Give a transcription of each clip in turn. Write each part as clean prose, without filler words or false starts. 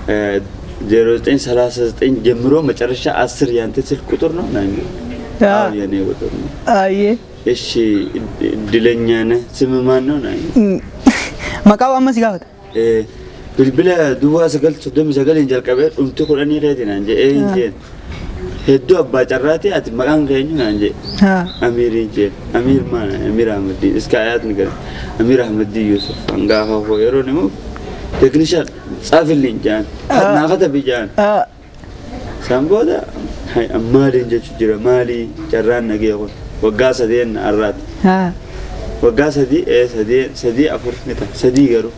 0939 ጀምሮ መጨረሻ 10 ያንተ ስልክ ቁጥር ነው ና የሚለው። አዎ የኔ ቁጥር ነው። Ayyee. እሺ እድለኛ ነህ። ስምህ ማን ነው? ና የሚለው። Maqaa amma si gaafata. Bilbila duwwaa 9 39 jalqabee dhumti 10 keeti naan jedhe. Ee hin jeen. Hedduu abbaa carraati ati maqaan keenyu naan jedhe. Amiiriin jeen. Amiir maal? Amiir Ahmadiin. Iska ayaat ni gara. Amiir Ahmadiin Yusuf. Hangaafa koo yeroo himu teeknishaan tsaafilliin jaan. Naa katabi jaan. Isaan booda maaliin jechu jira maalii carraan nagee kun waggaa sadeen har'aati. Waggaa sadii sadii sadii afur ni ta'a sadii garuu.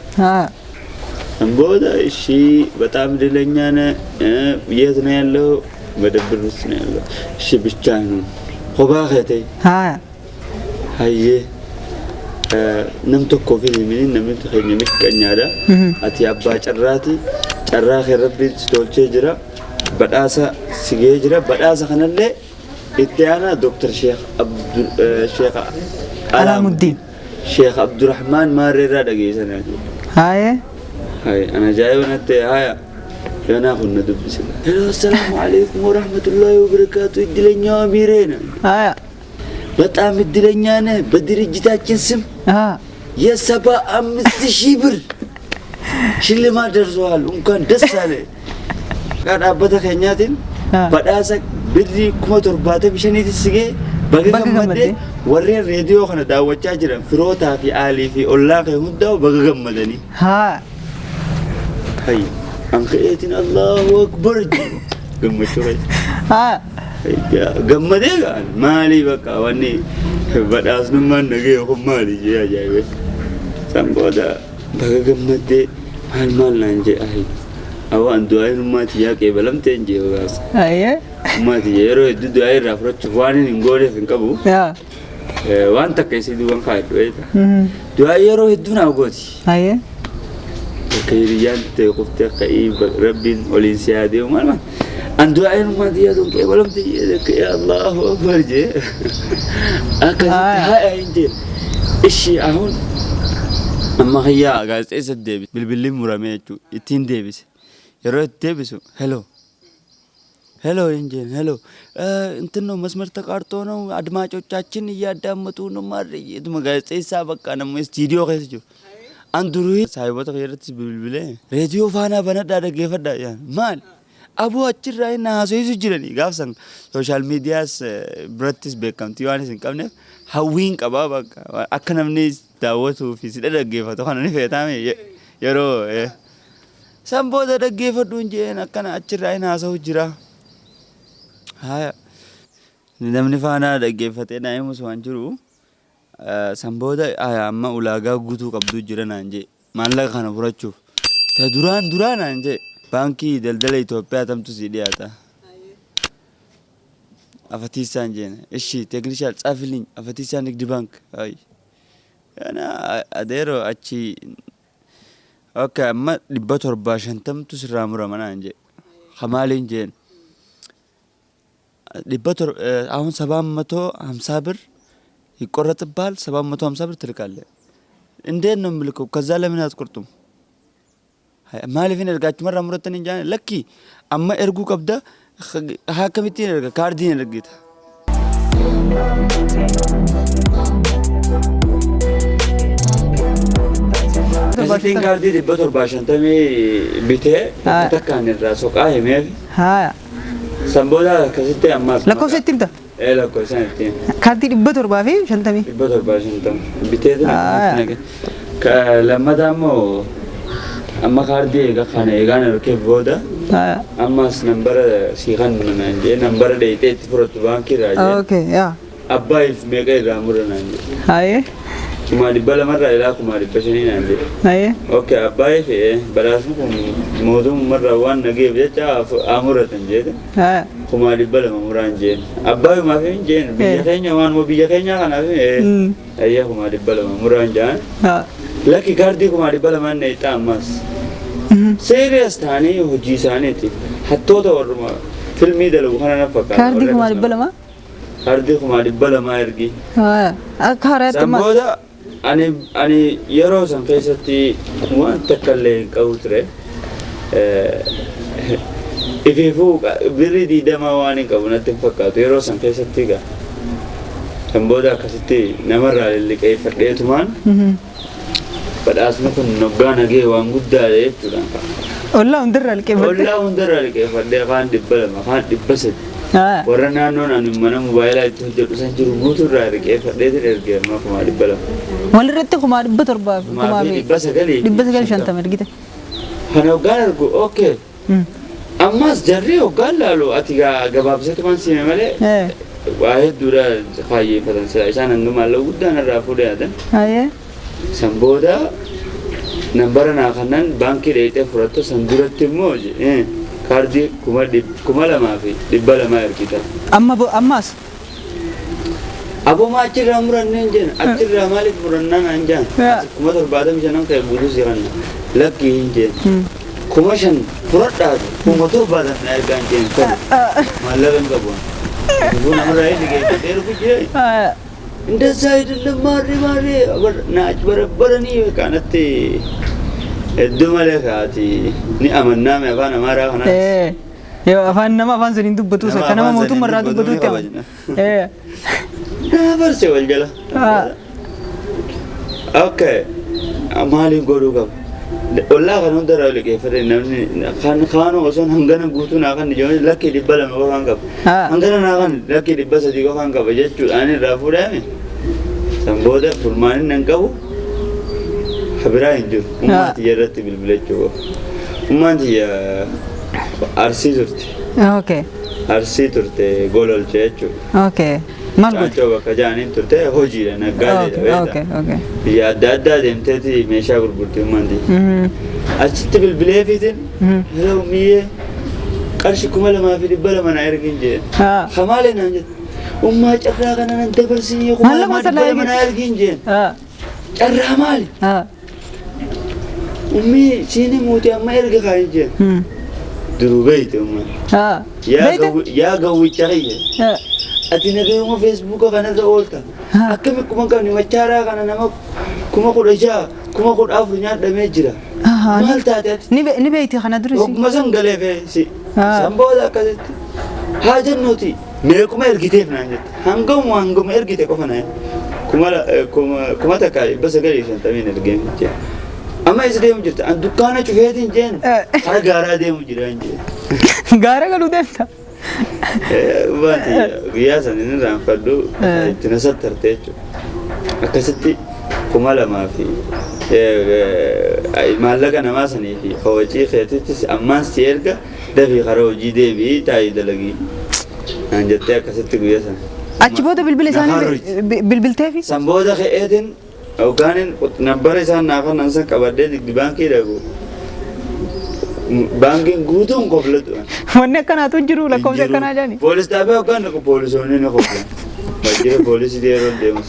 San booda ishii በጣም እድለኛ ነህ። የት ነው ያለው? መደብር ውስጥ ነው ያለው። እሺ ብቻህን ሁን kophaa kee ta'e. Hayyee nam tokkoof hin himini namni keenya miqqanyaadha. Ati abbaa carraati. Carraa kee rabbiin si tolchee jira. Badhaasa si gahee jira. Badhaasa kanallee itti aanaa Dooktar Sheekh Sheekh Alaamuddin. Sheekh Abdurrahmaan Maarreerraa dhageessanaa jiru. Haayee. Hay, ana ajaa'iba natti haya. Yoonaa kun na dubbise. Hello, assalaamu alaikum warahmatullahi wabarakaatu. እድለኛው አሚሬ ነው። Haaya. በጣም እድለኛ ነህ። በድርጅታችን ስም የ75,000 ብር ሽልማት ደርሶሃል። እንኳን ደስ አለ። Dhaabbata keenyaatiin badhaasa birrii 75,000 si ga'e baga Baga gammaddee gammaddee. Warreen reediyoo kana daawwachaa jiran firootaa fi aalii fi ollaa kee hundaa'u baga gammadanii. Haaya. Hayy, an ka'eetiin Allahu Akbar jedhu gammachuu keessa. Haaya. Gammadee ga'an maalii bakka wanni badhaasnummaan nagee kun maali jee ajaa'ibee. San booda baga gammaddee maal maal naan jee ayi. Awwa an du'aa tiyyaa qeebalamtee hin jee gaasa. Ayyee. Ummaa tiyya yeroo hedduu du'aa irraa fudhachuuf waan hin gooneef hin qabu. Waan takka isii duwwan kaa'edhu beekta. Du'aa yeroo hedduu naa gooti. Ayyee. Akka hiriyyaan ta'e kuftee akka rabbiin oliin si haa deemu maal maal. An du'aa ummaa tiyyaa tun qeebalamte jee Allahu Akbar jee. Akkasitti haa hin jee. Ishi ahun amma kiyyaa gaazexeessa deebise bilbilli muramee jechuudha ittiin deebise. Yeroo itti deebisu hello hello hin jeen hello እንትን ነው መስመር ተቋርጦ ነው አድማጮቻችን እያዳመጡ ነው maal gaazexeessaa bakka namni istiidiyoo keessa jiru. An durii saayibota irratti bilbilee reediyoo faanaa banadhaa dhaggeeffadhaa jedhan maal aboo achirraa inni haasofsiisu jiranii gaafsan social miidiyaas birattis beekamtii waan isin qabneef hawwiin qabaa bakka akka namni daawwatuu fi si dhaggeeffatu kana ni feetaame yeroo san booda dhaggeeffadhu hin jeen akkana achirraa inni haasa'u jira. Haya namni faanaa dhaggeeffatee naa himus waan jiru san booda amma ulaagaa guutuu qabdu jira naan jee maallaqa kana furachuuf ta duraan duraa naan jee baankii daldala Itoophiyaa tamtu si dhiyaata. Afatiisaan jeen እሺ ቴክኒሻል ጻፍልኝ አፈቲሳ ንግድ ባንክ አይ yana adeero achi okay amma 750tu sirraa murama naan jee kamaaliin jeen 700 አሁን 750 ብር ይቆረጥብሃል። 750 ብር ትልካለህ። እንዴት ነው የምልከው? ከዛ ለምን አትቆርጡም? Maaliifin ergaa achumarraa murattan hin jaane lakki amma erguu qabda haa akkamittiin erga kaardiin ergita. Akkasittiin kaardii 750 bitee takkaan irraa soqaa himeef. Haaya. San booda akkasitti ammaas. Lakkoofsa itti himta? Ee lakkoofsaan itti hima. Kaardii 750. 750 bitee lammataa immoo amma kaardii egaa kana eegaan ergeef booda ammas nambara sii kan naan jee nambara dheeyxee itti fudhattu baankii irraa jee. Okay yaa. Abbaayiif meeqa irraa mura naan jee. Haayee. 200,000rraa ilaa 500,000 naan jee. Haayee. Okay abbaayiif badhaasni kun mootummaarraa waan nageef jecha haa muratan jeete. Haaya. 200,000 muraan jeen. Abbaayimaaf hin jeen biyya keenya waan biyya keenyaa kanaaf ayyaa 200,000 muraan jaan. Lakki kaardii 200,000 neexaa ammas. Serious ta'anii hojii isaaniiti. Hattoota warruma filmii dalagu kana na fakkaata. Kaardii 200,000? Kaardii 200,000 ergi. Haaya. Akka haaraatti San maal? booda ani yeroo san keessatti waan takka illee hin qabu ture. Ifiifuu birrii 20 waan hin qabu natti hin fakkaatu yeroo san keessatti egaa. Kan booda akkasitti namarraa lilliqeeffadheetumaan badhaasni kun noggaa nagee waan guddaadha jechuudhaan ka'a. Ollaa hundarraa liqeeffatte. Ollaa hundarraa liqeeffadhee afaan 200, afaan 300. Warra naannoon ani mana mobaayilaa itti hojjedhu san jiru guutuurraa liqeeffadheetiin erge amma 200,000. Walirratti 700,000 fi 950. 950 ergite. Kana hoggaan argu okay. Ammas jarri hoggaan laalu ati gabaabseetumaan siime malee waa hedduudha kaayyeeffatan sila isaan hanga maallaqa guddaan irraa fuudhee yaadan. San booda nambara naa kannan baankii dheeyxee fudhattu san duratti immoo kaardii 2,200 ergita. Amma ammaas. Aboo achirraa muranneen jeen achirraa maaliif murannaa naan jaan 75,000 ka'e guutuu si kanna lakkii hin jeen 5,000 fudhadhaatu 70,000 na ergaan jeen tole maallaqa hin qabu. Kufuu namarraa hin liqeeffadhee ergu jee. እንደዛ አይደለም ማሬ ማሬ na achi kanatti hedduu malee kaati ni amannaame afaan Amaaraa kanaas. Yoo afaan nama afaan saniin dubbatu Nama akka nama afaan saniin mootummaa irraa dubbatu ni dubbatutti kabajna. Amana. Barse wal jala. Okay. Maaliin godhuu qaba? Ollaa kan hundarraa liqeeffate namni kan kaanoo osoo hangana guutuu naa kan ijoollee lakkii 200 qofaan qaba. Hangana naa kan lakkii 300 qofaan qaba jechuudhaan irraa fuudhame. San booda furmaanin nan qabu biraa hin jiru. Ummaan tiyya irratti bilbilachuu qofa. Ummaan tiyya Arsii turte. Arsii turte gololche jechuudha. Okay. Maal gooti? Caancoo bakka jaaniin turte hojiidha naggaadeedha beektaa. Okay. Okay. Biyya adda addaa deemteeti meeshaa gurgurti ummaan tiyya. Achitti bilbileefiitiin hello miyyee qarshii 2,200 na ergin jeen. Hamaalee naan jette. Ummaa carraa kana nan dabarsii kuma Maallaqa lamaa sana dhibba lama ergite. Na ergin jeen. Carraa maali? Ummii siini muutii amma erga kaayin jeen. Duruu beeyte ummaan. Beeyte? Yaa gawwicha kiyya. Ati nagayuma feesbuuka kanarra oolta. Akkami kuma hin qabne machaaraa kana nama 16,000 14,000 nyaadhamee jira. Maal taate ati? Ni beeyti kana duris. Oguma san galee fee si. San booda akkasitti. Haa jennuuti meequma ergiteef naan jette. Hangama hangama ergite qofa naan 1,950n ergeen jeen. Amma isa deemu jirta. An dukkaana cufeetiin jeen. Kara gaaraa deemu jira hin jeen. Gaara galuu deemta. Wanti guyyaa san inni irraanfadhu itti na sattarte jechuudha. Akkasitti 2,000 fi maallaqa namaa sanii fi hawacii keetittis ammaan si erga dafii karaa hojii deebi'ii taa'ii dalagii naan jettee akkasitti guyyaa sana. Achi booda bilbila isaanii Nafaarruuti. Bilbilteefi? San booda ka'eetiin hoggaanin nabbara isaan naa kannan san qabadhee digdi baankii dhaqu. Baankiin guutuun koflatu. Wanni akkanaatu hin jiru lakkoofsi akkanaa jaani. Poolis xaabiyaa hoggaan dhaqu poolisoonni ni koflan. Waajjira poolisii yeroo deemus.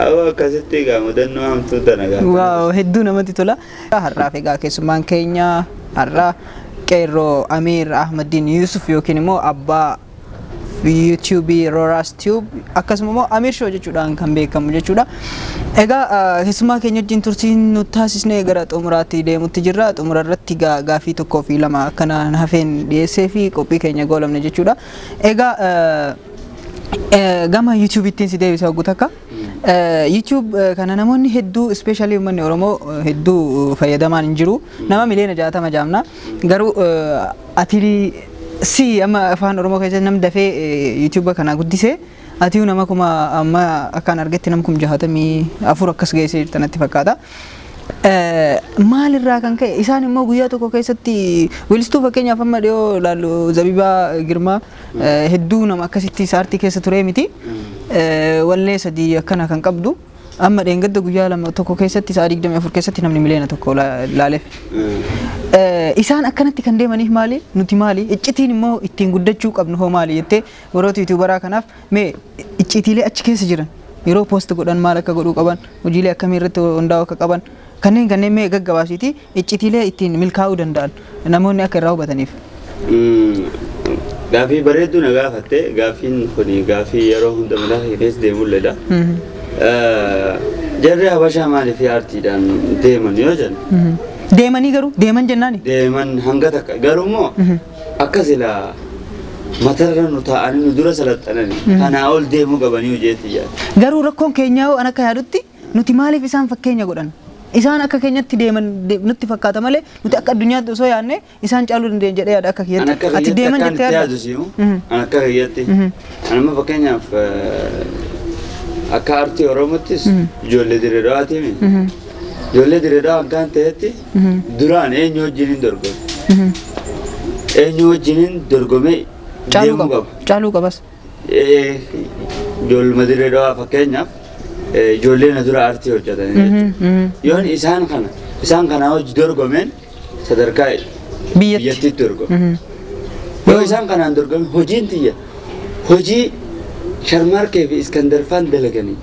Awwa akkasitti egaa mudannoo hamtuu tana gaafa. Wow hedduu namatti tola. Har'aaf egaa keessummaan keenya har'a qeerroo Amiir Ahmadiin Yusuf yookiin immoo abbaa YouTube Roras Tube akkasuma immoo Amir Show jechuudhaan kan beekamu jechuudha. Egaa keessummaa keenya wajjin turtiin nu taasisnee gara xumuraatti deemutti jirra. Xumura irratti gaafii tokkoo fi lama akkana hafeen dhiyeessee fi qophii keenya goolamne jechuudha. Egaa gama YouTube'ittiin si deebisa hogguu takka. YouTube kana namoonni hedduu especially uummanni Oromoo hedduu fayyadamaan hin jiru. Nama miliyoona 60 jaamna. Garuu ati si amma afaan Oromoo keessatti nam dafee YouTube kana guddisee ati nama kuma amma akkaan argetti nama 64,000 akkas geessee jirta natti fakkaata. Maalirraa kan ka'e isaan immoo guyyaa tokko keessatti weellistuu fakkeenyaaf amma dhiyoo ilaallu Zabibaa Girmaa hedduu nama akkasitti saartii keessa ture miti. Wallee sadii akkana kan qabdu amma dheengadda guyyaa lama tokko keessatti sa'a 24 keessatti namni miliyoona 1 laaleef. Isaan akkanatti kan deemaniif maali? Nuti maali? Iccitiin immoo ittiin guddachuu qabnu hoo maali jettee warroota yuutuubaraa kanaaf mee iccitiilee achi keessa jiran yeroo post godhan maal akka godhuu qaban hojiilee akkamii irratti hundaa'uu akka qaban kanneen kanneen mee gaggabaabsiiti iccitiilee ittiin milkaa'uu danda'an namoonni akka irraa hubataniif. Gaaffii bareedduu na gaafatte. Gaaffiin kun gaaffii yeroo hunda mataa kee keessa deemulledha. Jarri Habashaa maaliif aartiidhaan deeman yoo jennu Deemanii garuu deeman jennaani. Deeman hanga takka, garuu immoo akka silaa matarra nu taa'anii nu dura salaxananii kanaa ol deemuu qabanii hojeetti yaada. Garuu rakkoon keenyaa hoo an akka yaadutti nuti maaliif isaan fakkeenya godhan? Isaan akka keenyatti deeman nutti fakkaata malee nuti akka addunyaatti osoo yaadne isaan caaluu dandeenya jedhee yaada akka An kiyyatti. akka Ati kiyyatti deeman akkaan jettee itti yaadda? yaadu si'u. An akka kiyyatti. An amma fakkeenyaaf akka aartii Oromottis ijoollee Dirree Dhawaati mi? Ijoollee Dirree Dhawaa akkaan ta'etti duraan eenyu wajjin hin dorgome? Eenyu wajjin hin dorgomee Caaluu deemuu qaba. qaba? Caaluu qabas. Ijoolluma Dirree Dhawaa fakkeenyaaf ijoollee na dura aartii hojjetanii jechuudha. Yoon isaan kana hojii dorgomeen sadarkaa Biyyatti. biyyattiitti dorgome. Yoo isaan kanaan dorgome hojiin tiyya hojii Sharmarkee fi Iskandarfaan dalaganii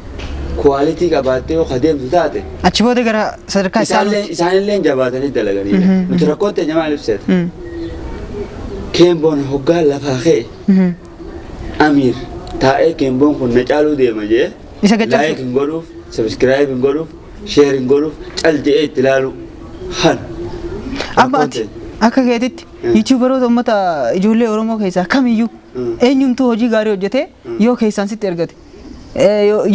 quality qabaattee yoo adeemtu taate Achi booda gara sadarkaa isaallee isaanii. isaanillee jabaatanii dalaganii. Nuti rakkoon teenya maal ibseeta? Keemboon hoggaa lafaa ka'e Amiir taa'ee keemboon kun na caaluu deema jee Isa gaccabsu. like hin godhuuf, subscribe hin godhuuf, share hin godhuuf, cal je'ee itti ilaalu han. Amma ati akka keetitti YouTuberoota uummata ijoollee Oromoo keessaa kamiyyuu eenyumtuu hojii gaarii hojjetee yoo keessaan sitti ergate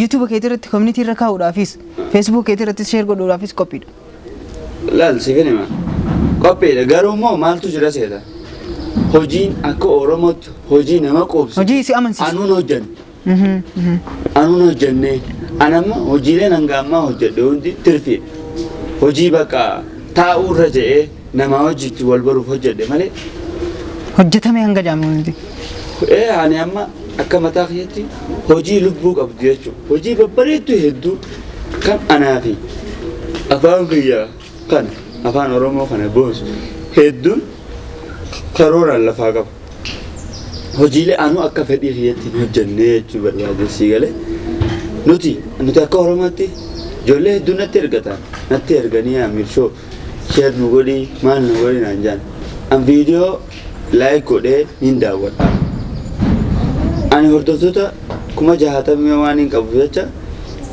YouTube keetii irratti community irra kaa'uudhaafis Facebook keetii irratti share godhuudhaafis qophiidha. Laal, siifin hima. Qophiidha, garuu immoo maaltu jira seeta? Hojiin akka Oromootti hojii nama quubsu. Hojii si amansiisu. Anuun hojjanne. Anuun hojjannee. Anamma hojiileen hanga ammaa hojjedhe hundi tirfiidha. Hojii bakka taa'uu irra jedhee namaa hojiitti wal baruuf hojjedhe malee. Hojjetame hanga jaamu miti. Ani amma akka mataa kiyyatti hojii lubbuu qabdu jechuudha. Hojii babbareedduu hedduu kan anaa fi afaan kiyya kana, afaan Oromoo kana boonsu hedduun karooraan lafaa qaba. Hojiilee anuu akka fedhii kiyyatti hin hojjenne jechuu barbaade, sii galee. Nuti akka Oromootti ijoollee hedduu natti ergatan, natti erganii "Amiir Show share nu godhii, maal nu godhii" naan jaan. An viidiyoo like godhee nin daawwadha. Ani hordoftoota 60,000 waan hin qabu jecha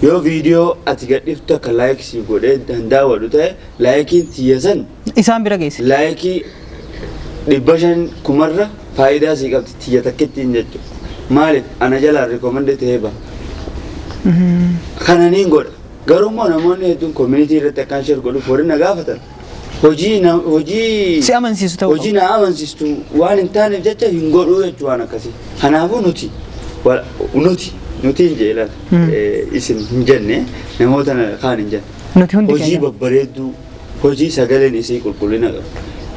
yoo viidiyoo ati gadhiftu akka like si godhee hin daawwadhu ta'e, likeiin tiyya san Isaan bira geesse. Like 500 kumarra faayidaa sii qabdi tiyya takkittiin jechuudha. Maaliif ana jalaan recommend ta'ee baha. Kana niin godha. Garuu immoo namoonni hedduun community irratti akkaan share godhuuf warri na gaafatan hojii hojii Si amansiisu ta'uu hojii na amansiistu waan hin taaneef jecha hin godhuu jechuu waan akkasii. Kanaafuu nuti hin jeelan isin hin jenne, namoota kaan hin jenne. Nuti hundi Hojii keenya. babbareedduu, hojii sagaleen isii qulqullina qabu,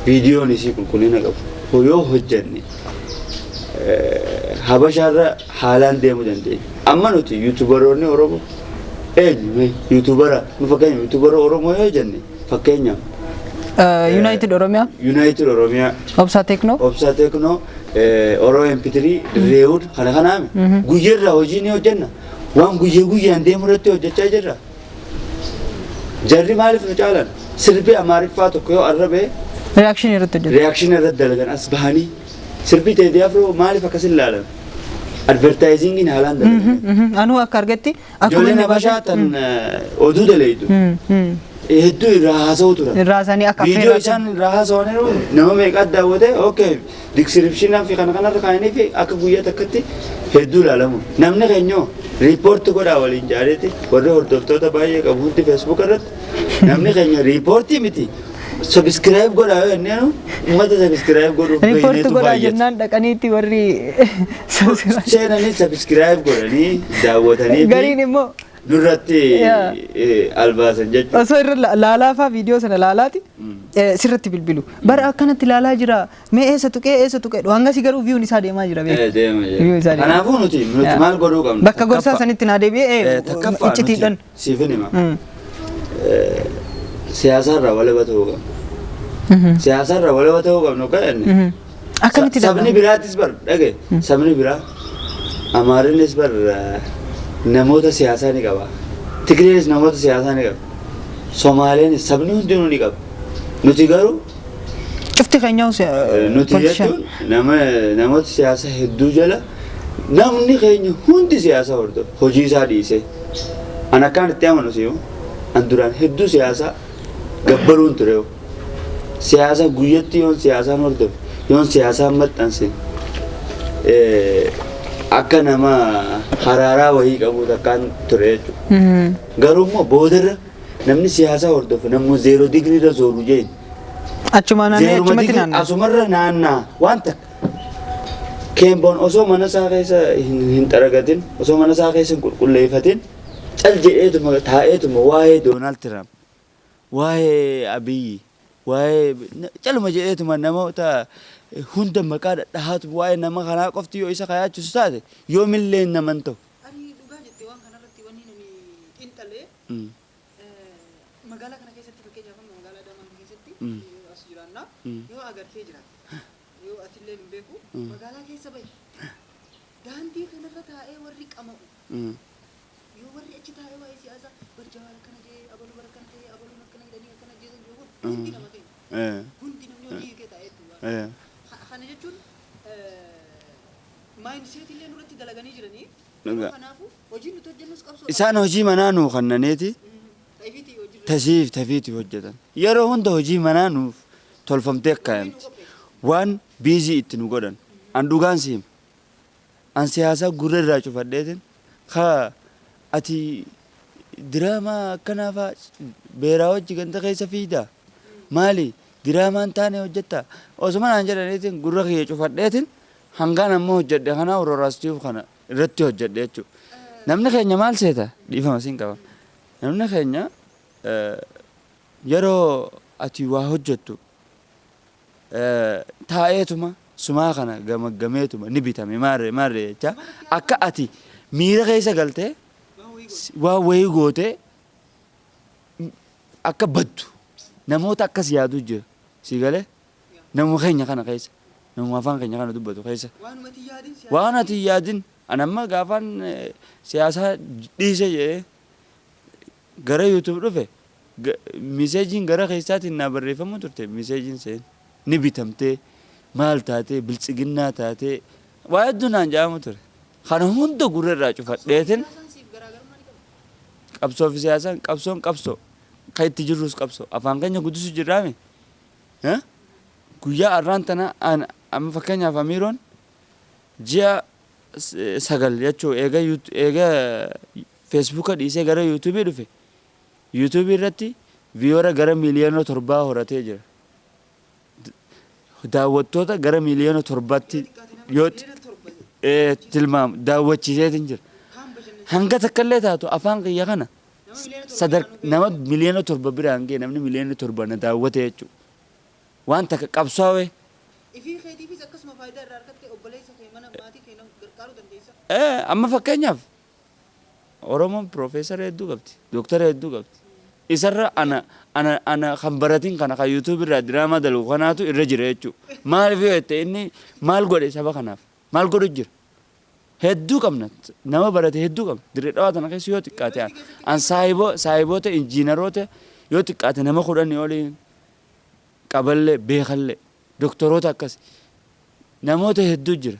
viidiyoon isii qulqullina qabu yoo hojjenne habashaarra haalaan deemuu dandeenya. Amma nuti YouTuberoonni Oromoo eenyu mee? YouTubera nu fakkeenya YouTubera Oromoo yoo jenne fakkeenyaaf United Oromiyaa, United Oromiyaa, Obsaa Teeknoo, Obsaa Teeknoo, Oro MP3, Dirreewud, kana kanaami. Guyyaarraa hojii ni hojjenna. Waan guyyaa guyyaan deemu irratti hojjechaa jirra. Jarri maaliif nu caalan? Sirbi Amaariffaa tokko yoo arrabee Reaction irratti hojjetu. Reaction irratti dalagan as bahanii sirbi Teedii Afroo maaliif akkasin ilaalan? Advertisingiin haalaan dalagan. Anuu akka argetti akkuma Ijoolleen inni Habashaa tan oduu dalaydu hedduu irraa haasa'u turan. Irraa isaanii akka Viidiyoo affeerraa isaan irraa haasa'aniiru nama meeqa daawwate, okay, descriptionaa fi kana kanarra kaa'anii fi akka guyyaa takkatti hedduu ilaalamu. Namni keenyoo report godhaa waliin jaareeti warri hordoftoota baay'ee qabu hundi Facebook irratti namni keenya report miti, subscribe godhaa yoo jenneenu uummata subscribe godhuuf Report beeyneetu godhaa baay'ata. jennaan dhaqaniitti warri Seenanii subscribe godhanii daawwatanii fi gariin immoo nurratti albaasan jechuudha. Osoo irra laalaafaa viidiyoo sana laalaati sirratti bilbilu. Bara akkanatti laalaa jira, mee eessa tuqee eessa tuqee hangasii, garuu viewn isaa deemaa jira beeku. Deema Viewn jira. isaa deema. Kanaafuu nuti maal godhuu qabna? Bakka gorsaa sanitti naa deebi'ee Takkaffaa nuti iccitiidhaan. siifin hima. Siyaasarraa walaba ta'uu qabna. Siyaasarraa walaba ta'uu qabnu kan jenne. Akkamitti Sabni danda'ama? biraatis bar dhage, sabni biraa Amaarinis bar namoota siyaasaa ni qaba. Tigreenis namoota siyaasaa ni qaba. Somaaleenis, sabni hundinuu ni qaba. Nuti garuu Cufti keenyaa nuti jechuun nama namoota siyaasaa hedduu jala namni keenya hundi siyaasa hordofa, hojii isaa dhiisee. An akkaan itti amanu si'u, an duraan hedduu siyaasaa gabbaruun ture. Siyaasa guyyatti yoon siyaasaan hordofe, yoon siyaasaan maxxanse, akka nama haraaraa wayii qabu takkaan ture jechuudha. Garuu immoo boodarra namni siyaasa hordofe namni zero degree irra zooru jeen. Achuma naannoo Zeeruma achumatti degree naannoo. Asumarra naannaa waan takka. Keemboon osoo mana isaa keessa hin xaragatin, osoo mana isaa keessa hin qulqulleeffatin, cal jedheetuma taa'eetuma waa'ee Doonaald Tiraamp, waa'ee Abiyyi, waa'ee caluma jedheetuma namoota hunda maqaa dhadhahaatu waa'ee nama kanaa qofti yoo isa kayaachisu taate yoomillee naman ta'u. Ani dhugaa jette. Waan kanarratti wanni nani xiinxalee magaalaa kana keessatti, fakkeenyaaf amma magaalaa Adaamaa kana keessatti yoo as jiraannaa yoo agartee jiraatte, yoo atillee hin beeku, magaalaa keessa bahi, daandii kanarra taa'ee warri qama'u, yoo warri achi taa'ee waa'ee siyaasaa bar Jawaar akkana jee, abaluu bar akkana ta'ee, abaluun akkana hidhanii akkana ajjeesan yoo godhu, hundi nama keenya, hundi namni hojii hiikee taa'eetu. Kana jechuun mindset illee nurratti dalaganii jiranii. Dhugaa. Kanaafuu hojiin nuti hojjennus qabsoo. Isaan hojii manaa nuu kennaneeti Ta'ifiitii hojii tasiif tafiiti hojjetan. Yeroo hunda hojii manaa nuuf tolfamtee kaayamti. Waan busy itti nu godhan. An dhugaan si hima. An siyaasaa gurra irraa cufadheetin ka ati diraamaa akkanaa faa beeraa wajji ganda keessa fiidaa. Maali diraamaan taane hojjetta? Osuma naan jedhaniitiin gurra kiyya cufadheetin hangaan ammoo hojjedhe kana Rooraas Tube kana irratti hojjedhe jechuudha. Namni keenya maal seeta? Dhiifama siin qaba. Namni keenya yeroo ati waa hojjettu taa'eetuma sumaa kana gamaggameetuma ni bitame maarree maarree jecha akka ati miira keessa galtee waan wayii gootee akka baddu namoota akkas yaadu jira. Si galee, namuma keenya kana keessa, namuma afaan keenya kana dubbatu keessa. Waanumati yaadin siyaasa. Waan ati hin yaadin. An amma gaafaan siyaasaa dhiise jedhee gara YouTube dhufe, messageiin gara keessaatiin naa barreeffamuu turte. Messageiin seen ni bitamtee, maal taatee, biltsiginnaa taatee, waa hedduu naan jedhamu ture. Kana hunda gurra irraa cufadheetin. Siyaasaan siif garaagarummaa ni qaba. Qabsoo fi siyaasaan, qabsoon qabsoo kan itti jirrus qabsoo afaan keenya guddisu jirraame. Guyyaa har'aan tana amma fakkeenyaaf Amiiroon ji'a 9 jechuu eega Facebooka dhiisee gara YouTubeii dhufe, YouTubeii irratti viewer gara 7 miiliyoona horatee jira. Daawwattoota gara 7 miiliyoonatti yoo tilmaamu daawwachiiseetiin jira. Hanga takka illee taatu afaan kiyya kana nama 7 miiliyoona biraan ga'e, namni 7 miiliyoona na daawwate jechuudha. Waan takka qabsaa'e. Ifii keetiifis akkasuma faayidaa irraa argatte, obboleessa kee, mana maatii kee nama gargaaruu dandeessa. Amma fakkeenyaaf Oromoon piroofeesara hedduu qabdi, dooktara hedduu qabdi. Isarra ana kan baratin kana kan YouTube irraa diraamaa dalagu kanaatu irra jira jechuudha. Maaliif yoo jette, inni maal godhe saba kanaaf? Maal godhu jira? Hedduu qabna. Nama barate hedduu qabna. Dirree Dhawaa tana keessa yoo xiqqaate an saahiboota injiinaroota yoo xiqqaate nama 10 oliin qaballee beekallee, doktoroota akkas namoota hedduu jira.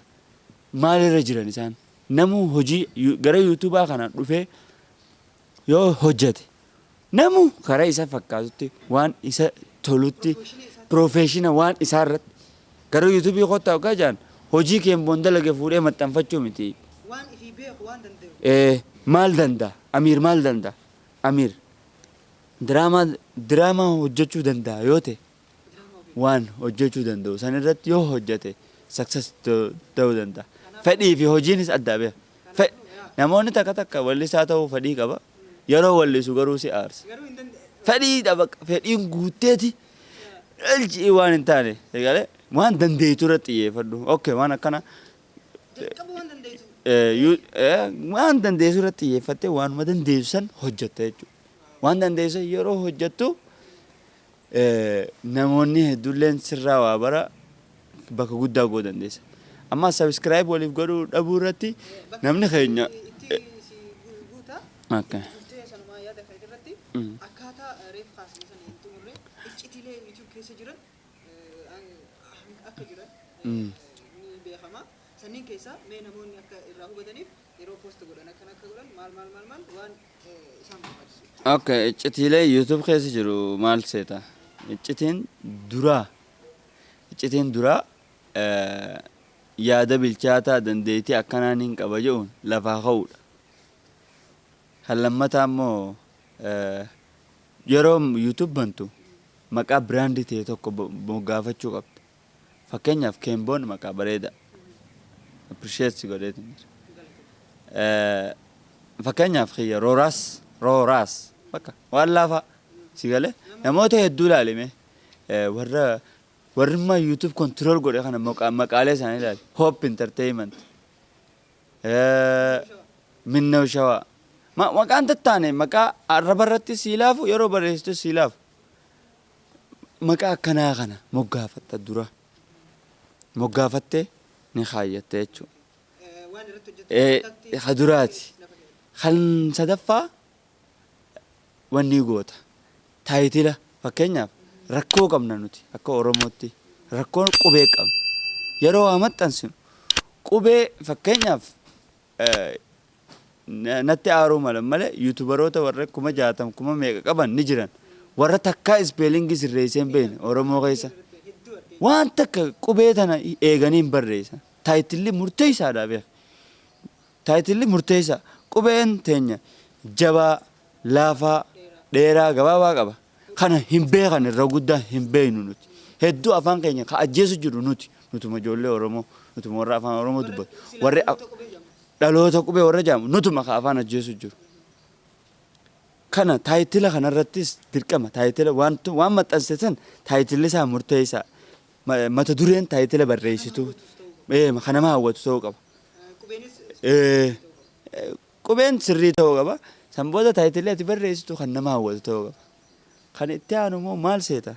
Maalirra jiran isaan? Namuu hojii gara YouTubeaa kana dhufee yoo hojjete, namuu karaa isa fakkaatutti, waan isa tolutti, profession waan isaa irratti gara YouTubeii kottaa hoggaa jedhan, hojii keemboon dalage fuudhee maxxanfachuu miti. Waan ifii beeku, waan danda'u. Maal danda'a? Amiir maal danda'a? Amiir diraamaa hojjechuu danda'a yoo ta'e, waan hojjechuu danda'u san irratti yoo hojjete success ta'uu danda'a. Fedhii fi hojiinis adda beeka. Namoonni takka takka wallisaa ta'uu fedhii qaba. Yeroo wallisu garuu si aarsa. Garuu hin danda'e. Fedhii dhaba, fedhiin guutteeti dhalchi waan hin taane egalee waan dandeettu irratti xiyyeeffadhu. Okay, waan akkana Jalqaba waan dandeessu. Waan dandeessu irratti xiyyeeffattee waanuma dandeessu san hojjetta jechuudha. Waan dandeessu yeroo hojjettu namoonni hedduulleen sirraa waa bara, bakka guddaa ga'uu dandeessa. Amma subscribe waliif godhuu dhabuu irratti namni keenya Itti si guuta. Akka. Itti fuftee sanumaa yaada kee irratti akkaataa reef kaasne sana hin xumurre, iccitiilee YouTube keessa jiran akka jiran ni beekama. Sanniin keessaa mee namoonni akka irraa hubataniif yeroo post godhan akkana akka godhan, maal maal maal maal waan isaan barbaachisu. Okay, iccitiilee YouTube keessa jiru maal seeta? Iccitiin duraa iccitiin duraa yaada bilchaataa dandeettii akkanaan hin qaba jedhuun lafaa ka'uudha. Kan lammataa immoo yeroo YouTube bantu maqaa brand ta'e tokko moggaafachuu qabda. Fakkeenyaaf Keemboon maqaa bareedaa. Appreciate si godheetiin jira. Fakkeenyaaf kiyya Rooraas Rooraas bakka waan laafaa si galee namoota hedduu ilaalime warra warrummaa YouTube control godhe kana maqaalee isaanii ilaali. Hope Entertainment. Minnaw Shawaa. Maqaan tattaane maqaa arraba irratti sii laafu, yeroo barreessitu sii laafu. Maqaa akkanaa kana moggaafatta dura. Moggaafattee ni kaayyatta jechuudha. Ka duraati. Kan sadaffaa wanni goota. Title fakkeenyaaf rakkoo qabna nuti akka Oromootti, rakkoo qubee qabna. Yeroo waa maxxansinu qubee fakkeenyaaf natti aaruu mala malee YouTuberoota warra 60,000 kuma meeqa qaban ni jiran. Warra takkaa spelling sirreessee hin beekne Oromoo keessa. Waan takka qubee tana eeganii hin barreessan. Titlelli murteessaadha beek. Titlelli murteessaa. Qubeen teenya jabaa, laafaa, dheeraa, gabaabaa qaba. Kana hin beekan, irra guddaa hin beeknu nuti. Hedduu afaan keenya ka ajjeesu jiru nuti. Nutuma ijoollee Oromoo, nutuma warra afaan Oromoo dubbatu. Warri dhaloota qubee warra jedhamu nutuma ka afaan ajjeesu jiru. Kana title kanarrattis dirqama title waan waan maxxanse san titlelli isaa murteessaa. Mata dureen title barreessitu kan nama hawwatu ta'uu qaba. Qubeen sirrii ta'uu qaba. San booda titlelli ati barreessitu kan nama hawwatu ta'uu qaba. Kan itti aanu immoo maal seeta?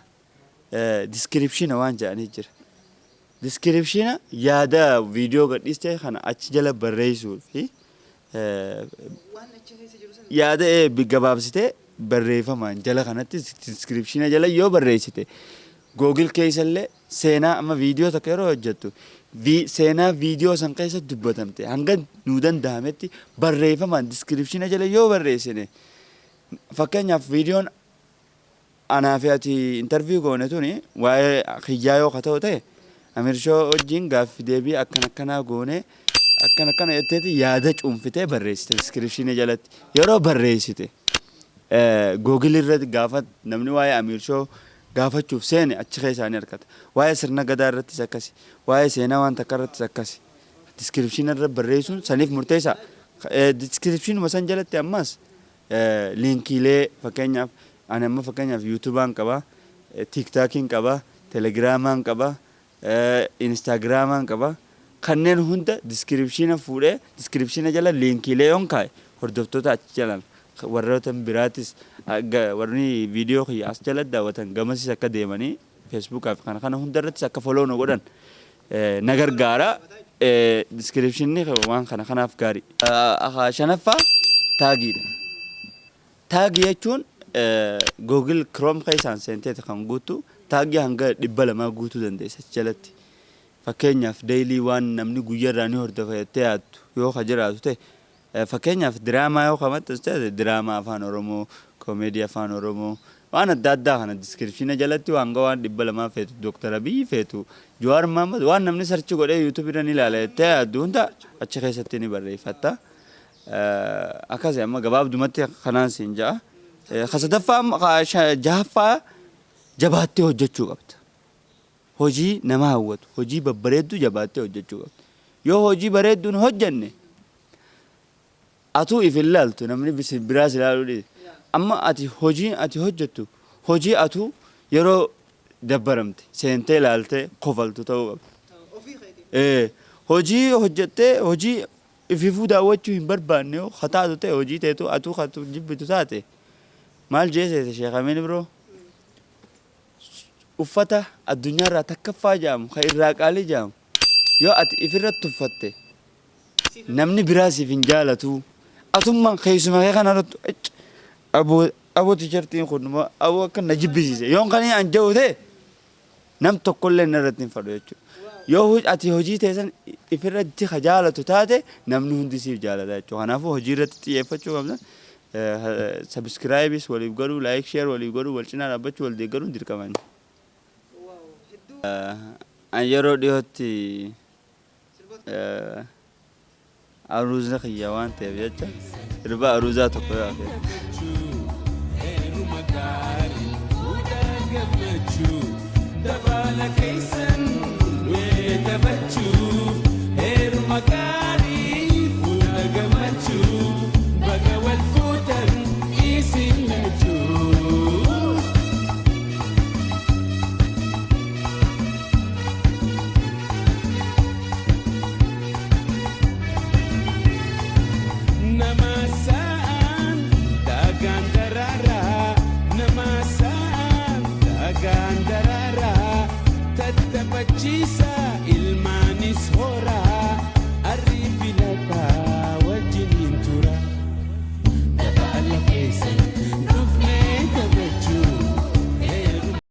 Description waan jedhanii jira. Description yaada viidiyoo gadhiiste kana achi jala barreessuu fi yaada gabaabsitee barreeffamaan jala kanatti description jala yoo barreessite, Google keessallee seenaa amma viidiyoo tokko yeroo hojjettu seenaa viidiyoo san keessa dubbatamte hanga nuu danda'ametti barreeffamaan description jala yoo barreessine, fakkeenyaaf viidiyoon anaa fi ati interview goone tuni waa'ee kiyyaa yoo ka ta'u ta'e, Amirshoo wajjin gaaffii deebii akkan akkanaa goone, akkan akkana jetteeti yaada cuunfitee barreessite. Description jalatti yeroo barreessite, Google irratti gaafa namni waa'ee Amirshoo gaafachuuf seene achi keessaa ni argata. Waa'ee sirna gadaa irrattis akkasi. Waa'ee seenaa waan takka irrattis akkasi. Description irra barreessuun saniif murteessaa. Descriptionuma san jalatti ammas linkiilee, fakkeenyaaf ani amma fakkeenyaaf YouTubeaan qaba, TikTokiin qaba, Telegramaan qaba, Instagramaan qaba. Kanneen hunda description fuudhee description jala linkiilee yoon kaa'e, hordoftoota achi jalaan warroota biraatis, warri viidiyoo kiyya as jala daawwatan gamasis akka deemanii Facebookaa fi kana kana hunda irrattis akka follow nu godhan na gargaara. Descriptionni waan kana kanaaf gaarii. Shanaffaa tagiidha. Tag jechuun Google Chrome keessaan seenteeti kan guuttu, tag hanga 200 guutuu dandeessa achi jalatti. Fakkeenyaaf daily waan namni guyyaarraa ni hordofa jettee yaaddu yoo ka jiraatu ta'e, fakkeenyaaf diraamaa yoo ka maxxansu ta'e, diraamaa afaan Oromoo, koomeedii afaan Oromoo, waan adda addaa kana description jalatti waan waan 200 feetu, Dooktar Abiyyi feetu, Jawaar Mohammad, waan namni search godhee YouTube irra ni ilaala jettee yaaddu hunda achi keessatti ni barreeffatta. Akkasii amma gabaabdumatti kanaan siin ja'a. Ka sadaffaa, jahaffaa jabaattee hojjechuu qabda. Hojii nama hawwatu, hojii babbareedduu jabaattee hojjechuu qabda. Yoo hojii bareedduun hojjenne atuu if hin ilaaltu, namni biraas ilaaluu dhiisa. Amma ati hojiin ati hojjettu hojii atuu yeroo dabbaramte seentee ilaaltee kofaltu ta'uu qabda. Hojii hojjettee hojii ififuu daawwachuu hin barbaanne yoo ka taatu ta'e, hojii teetu atuu ka jibbitu taate, maal jee seete Sheekh Amiin Ibroo? Uffata addunyaarraa takkaffaa jedhamu ka irraa qaalii jedhamu yoo ati ifirratti tuffatte, namni biraa siif hin jaalatu. Atummaan keessuma kee kanarratti, "Icc, aboo aboo T-shirtiin kun aboo akka na jibbisiise" yoon kan an jedhu ta'e, nam tokkollee narratti hin fadhu jechuudha. Yoo ati hojii teessan ifirratti ka jaalatu taate, namni hundi siif jaalata jechuudha. Kanaafuu hojii irratti xiyyeeffachuu qabna. Subscribe waliif godhuu, like, share waliif godhuu, wal cinaa dhaabbachuu, wal deeggaruun dirqamani. An yeroo dhiyootti aruuza kiyya waan ta'eef jecha sirba aruuzaa tokko yoo hafe. Heeruma gaarii fuudhaa gammachuu dabaala keessan wee taphachuu heeruma gaarii fuudha gammachuu baga wal fuutan isin lachuu. Nama sa'aan dagaan daraaraa nama sa'aan dagaan daraaraa tattaphachiisa.